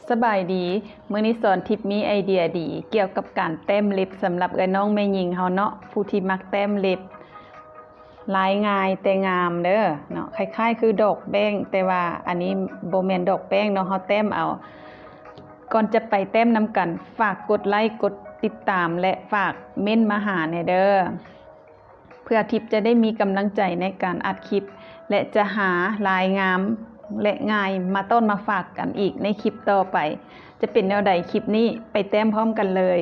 ສະບາຍດີ, ມື້ນີ້ສອນທິບມີໄອເດຍດີກ່ຽວກັບການແຕ້ມເລັບສຳລັບເອື້ອຍນ້ອງແມ່ຍິງເຮົາເນາະ, ຜູ້ທີ່ມັກແຕ້ມເລັບ. ລາຍງ່າຍແຕ່ງາມເດີເນາະ, ຄ້າຍໆຄືດອກແປ້ງ, ແຕ່ວ່າອັນນີ້ບໍ່ແມ່ນດອກແປ້ງເນາະ, ເຮົາແຕ້ມເອົາ. ກ່ອນຈະໄປແຕ້ມນຳກັນ, ຝາກກົດໄລ, ກົດຕິດຕາມ ແລະ ຝາກເມັ້ນມາຫາແດ່ເດີ. ເພື່ອທິບຈະໄດ້ມີກຳລັງໃຈໃນການອັດຄລິບ ແລະ ຈະຫາລາຍງາມ ແລະ ງ່າຍມາຕ້ອນມາຝາກກັນອີກໃນຄລິບຕໍ່ໄປ. ຈະເປັນແນວໃດຄລິບນີ້, ໄປແຕ້ມພ້ອມກັນເລີຍ.